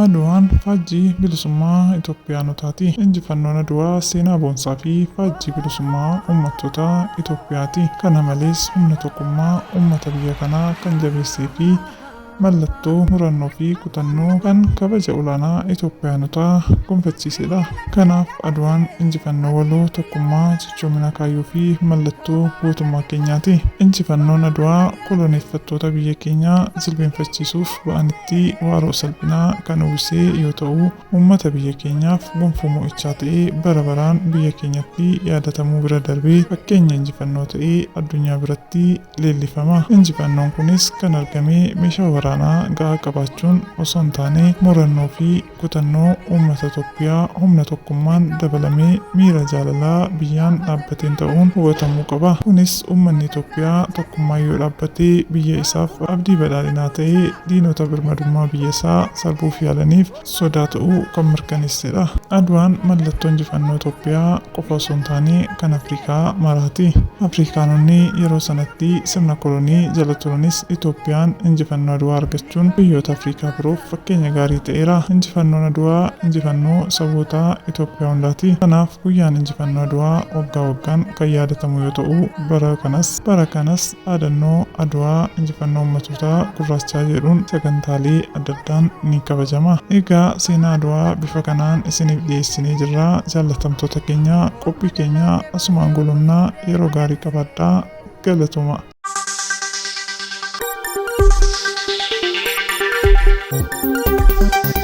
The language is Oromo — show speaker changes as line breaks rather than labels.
Adwaan faajjii bilisummaa Itoophiyaanotaati. Injifannoon Adwaa seenaa boonsaa fi faajjii bilisummaa uummattoota Itoophiyaati. Kana malees humna tokkummaa uummata biyya kanaa kan jabeessee fi mallattoo murannoo fi kutannoo kan kabaja olaanaa Itoophiyaanotaa gonfachiisedha. Kanaaf Adwaan injifannoo waloo, tokkummaa, cichoomina kaayyoo fi mallattoo gootummaa keenyaati. Injifannoon Adwaa koloneeffattoota biyya keenyaa jilbeenfachiisuuf ba'anitti waaroo salphinaa kan uwwisee yoo ta'u, uummata biyya keenyaaf gonfoo mo'ichaa ta'ee bara baraan biyya keenyatti yaadatamuu bira darbee fakkeenya injifannoo ta'ee addunyaa biratti leellifama. Injifannoon kunis kan argame meeshaa waraanaa ga'aa qabaachuun osoo hin taane murannoo fi kutannoo uummata Itoophiyaa humna tokkummaan dabalamee miira jaalalaa biyyaan dhaabbateen ta'uun hubatamuu qaba. Kunis uummanni Itoophiyaa tokkummaan yoo dhaabbate biyya isaaf abdii badhaadhinaa ta'ee diinota birmadummaa biyya isaa sarbuuf yaalaniif sodaa ta'uu kan mirkaneessedha. Adwaan mallattoo injifannoo Itoophiyaa qofa osoo hin taane kan Afrikaa maraati. Afrikaanonni yeroo sanatti sirna kolonii jala turanis Itoophiyaan injifannoo Adwaa argachuun biyyoota Afrikaa biroof fakkeenya gaarii ta'eera. Injifannoon Adwaa injifannoo saboota Itoophiyaa hundaati. Kanaaf guyyaan injifannoo Adwaa waggaa waggaan kan yaadatamu yoo ta'u, bara kanas bara kanas dhaadannoo Adwaa injifannoo uummattoota gurraachaa jedhuun sagantaalee adda addaan ni kabajama. Egaa seenaa Adwaa bifa kanaan isiniif dhiyeessinee jirra. Jaallatamtoota keenya qophii keenya asumaan goolabna. Yeroo gaarii qabaadhaa. Galatoomaa.
Thank you.